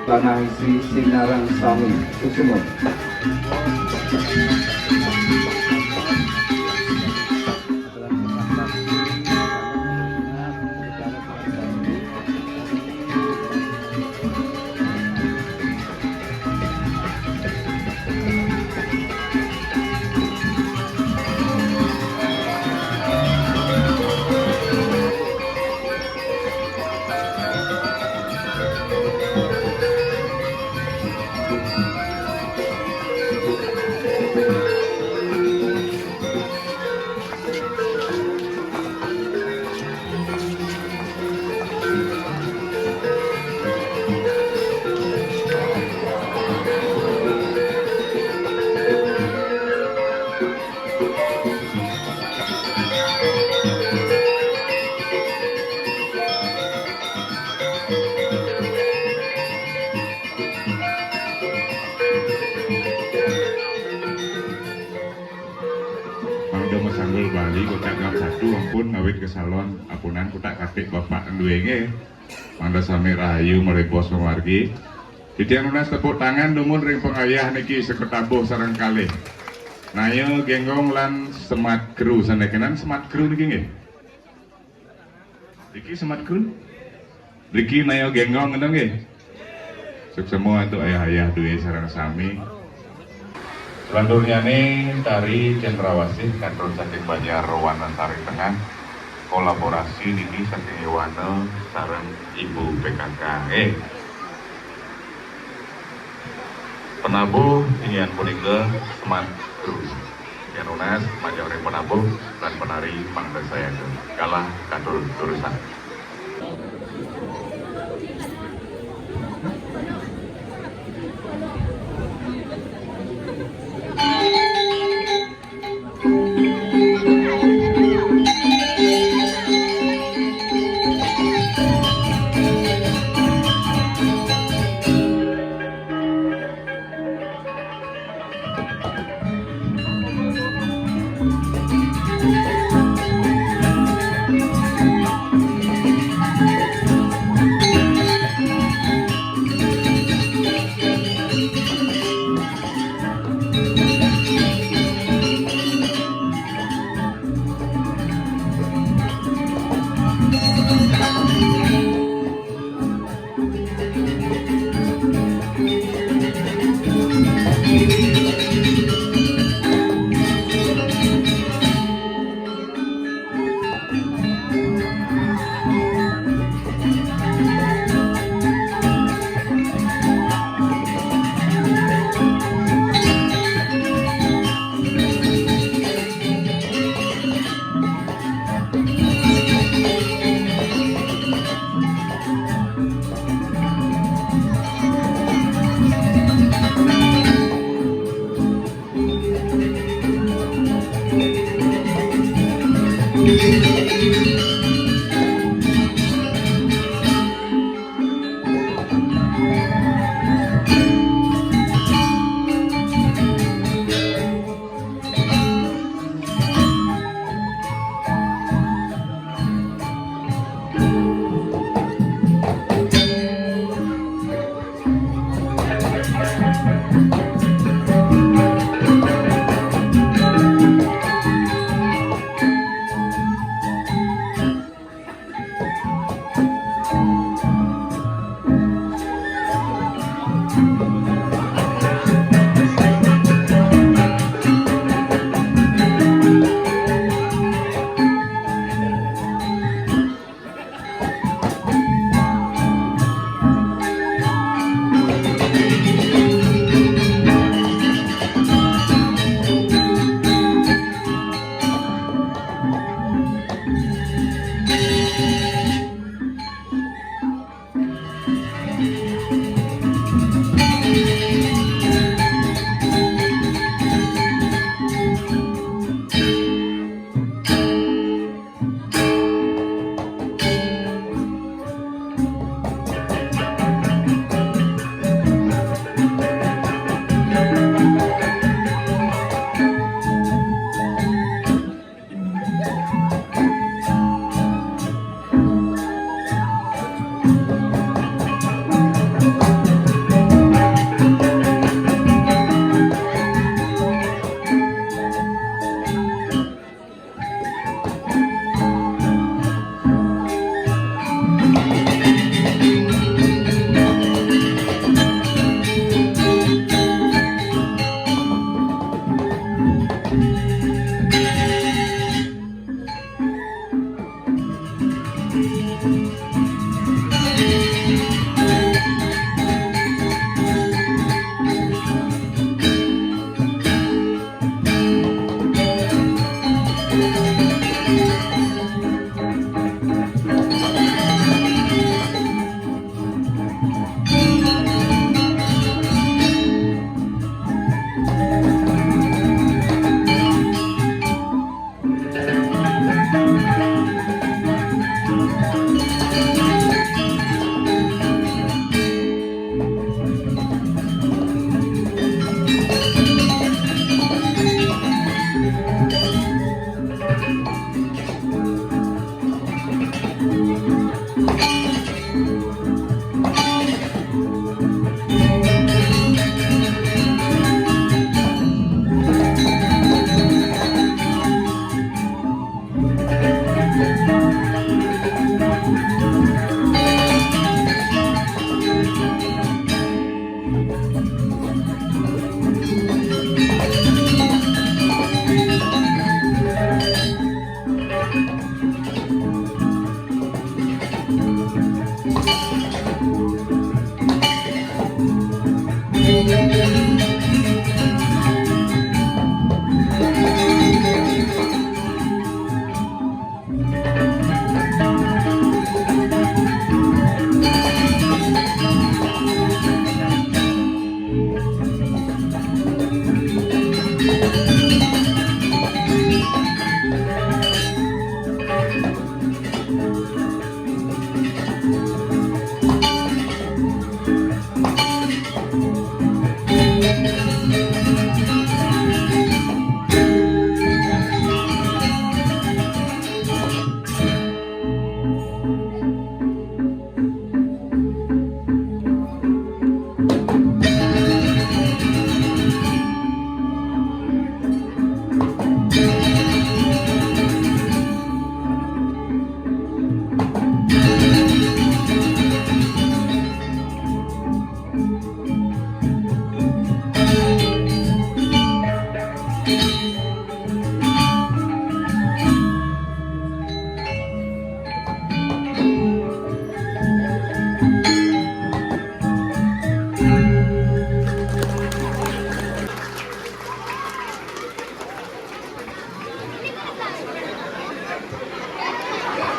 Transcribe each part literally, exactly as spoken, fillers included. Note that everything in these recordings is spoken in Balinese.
Panangsi sinareng sami suksma. Mangda masanggul Bali, kocap ngap satu, ampun ngawit ka salon, apunan kutak katik bapak duwe nggih. Mangda sami rahayu malih bos pamargi. Titiang nunas tepuk tangan dumun ring pangayah niki sakatabuh sareng kalih. Naya Genggong lan Semat Kru, sané kenan Semat Kru niki nggih. Riki Semat Kru. Riki Naya Genggong ngéné nggih. Suksma antuk ayah-ayah duwe sareng sami. Selanturnyané tari Cendrawasih kantun saking Banjar Wanantari Tengah, kolaborasi niki saking Iwana sareng Ibu P K K. Eh, penabuh inggih punika Semat Kru. Yan nunas majeng ring penabuh lan penari mangda sayaga. Galah katur durusang.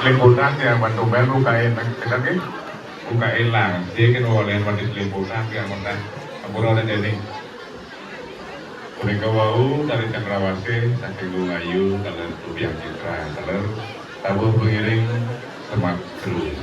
Liputan ya, bantu bel bukain, kita nih bukain lah. Dia kan oleh mati liputan ya, mana? Ampura ada jadi. Punika wau dari Cendrawasih saking Gunung Ayu, taler Tubiang Citra, taler tabuh pengiring semak seru.